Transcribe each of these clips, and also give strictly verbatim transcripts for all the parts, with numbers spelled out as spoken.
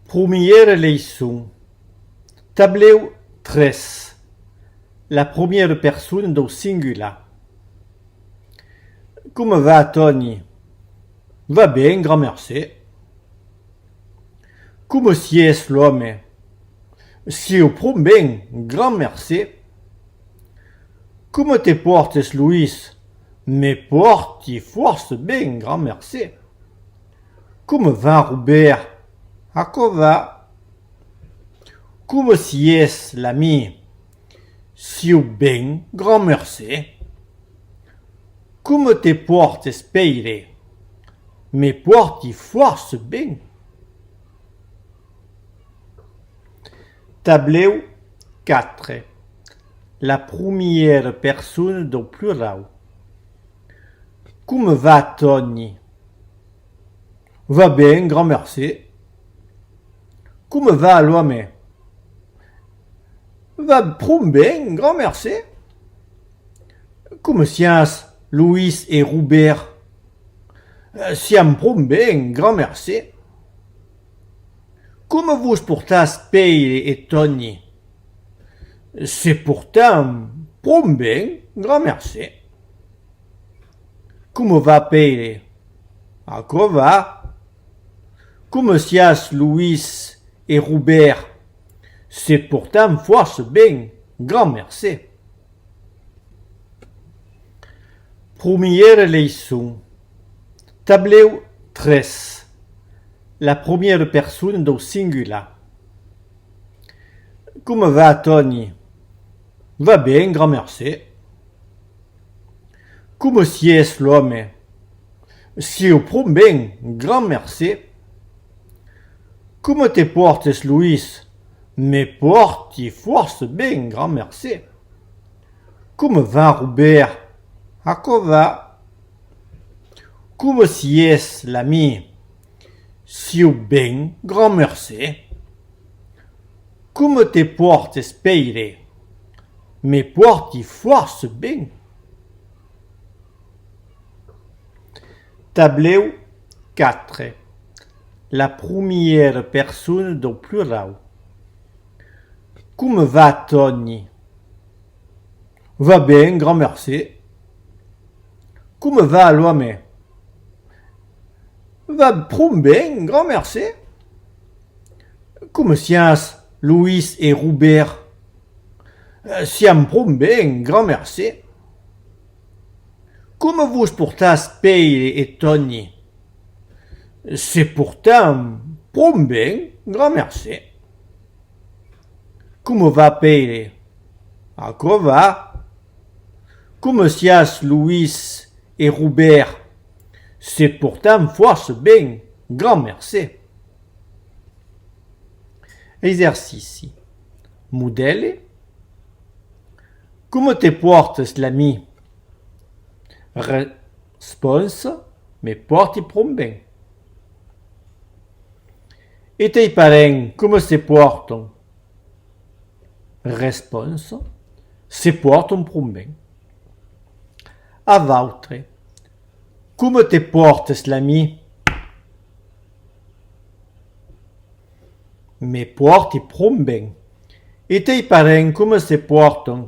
Promiera leiçon. Tablèu tres. La promiera persona dau singular. Coma va, Tòni? Va ben, grand mercé. Coma siás, l'òme? Siáu pron ben, grand mercé. Coma te pòrtes, Loís? Me pòrti fòrça ben, grand mercé. Coma va, Robèrt? Aquò va. Coma siás, l'ami? Siáu ben, grand mercé. Coma te pòrtes, Pèire? Me pòrti fòrça ben. Tablèu quatre. La promiera persona dau plurau. Coma va, Tòni? Va ben, grand mercé. Coma va, l'òme? Va pron ben, grand mercé. Coma siás, Loís e Robèrt? Siam pron ben, grand mercé. Coma vos portatz, Pèire e Tòni? Se portam pron ben, grand mercé. Coma va, Pèire? Aquò va. Coma siás, Loís e Robèrt? Se portam fòrça ben, grand mercé. Promiera leiçon. Tablèu tres. La promiera persona dau singular. Coma va, Tòni? Va ben, grand mercé. Coma siás, l'òme? Siáu pron ben, grand mercé. Coma te pòrtes, Loís? Me pòrti fòrça ben, grand mercé. Coma va, Robèrt? Aquò va. Coma siás, l'ami? Siáu ben, grand mercé. Coma te pòrtes, Pèire? Me pòrti fòrça ben. Tablèu quatre. La promiera persona dau plurau. Coma va, Tòni? Va ben, grand mercé. Coma va, l'òme? Va pron ben, grand mercé. Coma siás, Loís e Robèrt? Siam pron ben, grand mercé. Coma vos portatz, Pèire e Tòni? Se portam pron ben, grand mercé. Coma va, Pèire? Aquò va. Coma siás, Loís e Robèrt? Se portam fòrça ben, grand mercé. Exercici. Modèl. Coma te pòrtes, l'ami? Responsa: me pòrti pron ben. E tei parents, coma se pòrtan? Responsa: se pòrtan pron ben. A vautre. Coma te pòrtes, l'ami? Me pòrti pron ben. E tei parents, coma se pòrtan?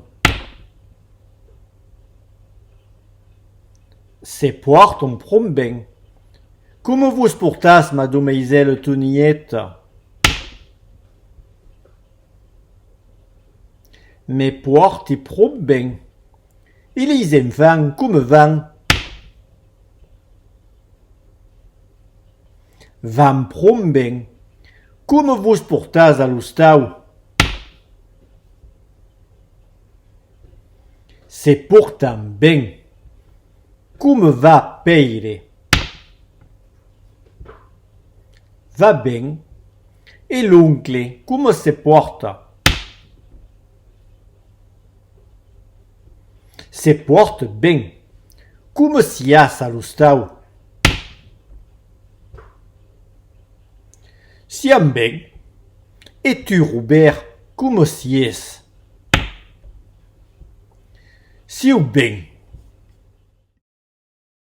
Se pòrtan pron ben. Coma vos portatz, madomaisèla Tonieta? Me pòrti pron ben. E leis enfants, coma van? Van pron ben. Coma vos portatz a l'ostau? Se pòrtam ben. Coma va, Pèire? Va ben. E l'oncle, coma se pòrta? Se pòrta ben. Coma siás a l'ostau? Siam ben. E tu, Robèrt, coma siás? Siáu ben.